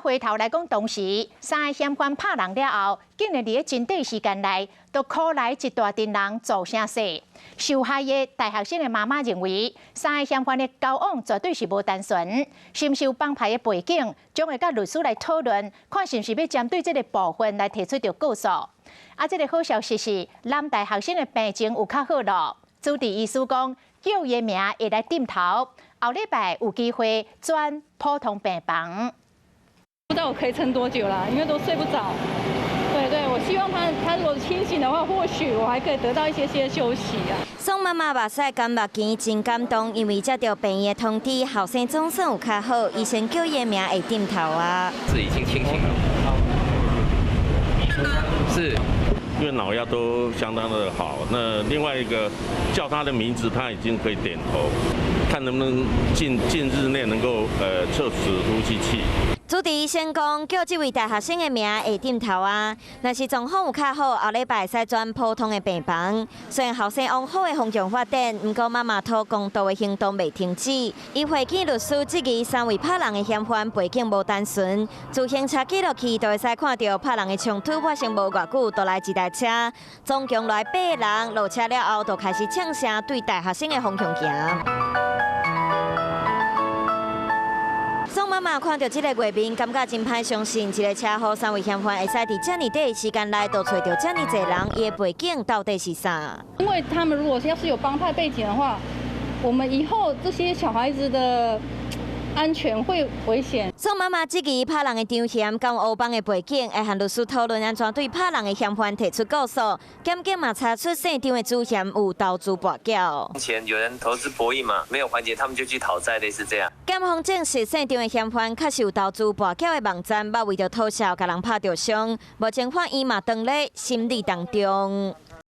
回頭來講，當時三個嫌犯拍人了後，竟然佇咧真短時間內，就 call 來一大陣人做聲勢。受害的大學生的媽媽認為，三個嫌犯的交往絕對是無單純，是毋是有幫派的背景，將會佮律師來討論，看是毋是欲針對這个部分來提出著告訴。啊，這个好消息是，男大學生的病情有較好囉。主治醫師講，叫伊的名會來點頭，後禮拜有機會轉普通病房。不知道我可以撐多久啦，因為都睡不着。對對，我希望他如果清醒的話，或許我還可以得到一些些休息啊。宋媽媽目屎乾目墘，真感動，因為接著病院的通知，後生總算有較好，醫生叫伊的名會點頭啊。是已經清醒了，是。因為腦壓都相當的好，那另外一個叫他的名字，他已經可以點頭，看能不能近近日內能夠撤除呼吸器。主治醫生講，叫這位大學生的名會點頭啊。若是狀況有較好，後禮拜會使轉普通的病房。雖然後生往好的方向發展，毋過媽媽討公道的行動袂停止。伊會見律師質疑三位拍人的嫌犯背景無單純。自行車記錄器就會使看著拍人的衝突發生無偌久，就來一台車，總共來八个人落車了後，就開始嗆聲對大學生的方向行。宋媽媽看著這个畫面，感覺真歹相信，一个車禍三位嫌犯會使佇遮爾短的時間內，就揣著遮爾濟人，伊的背景到底是啥？因為他們如果要是有幫派背景的話，我們以後這些小孩子的安全會危險。宋媽媽質疑拍人的張嫌敢有黑幫的背景，會和律師討論按怎對拍人的嫌犯提出告訴。檢警嘛查出姓張的主嫌有投資跋筊。目前有人投資博弈嘛，沒有還錢，他們就去討債，類似這樣。檢方證實，姓張的嫌犯確實有投資跋筊的網站，捌為著討數，共人拍著傷。目前法院嘛當咧審理當中。